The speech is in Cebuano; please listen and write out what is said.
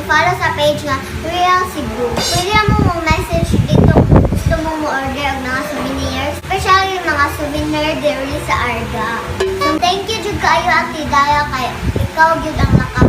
follow sa page nga Real Cebu. Pwede ra mo mo message dito kung gusto mo mo order og mga souvenirs, especially yung mga souvenir diri sa Arga. So thank you jud kaayo, Ate Daya, kay ikaw gyud ang naka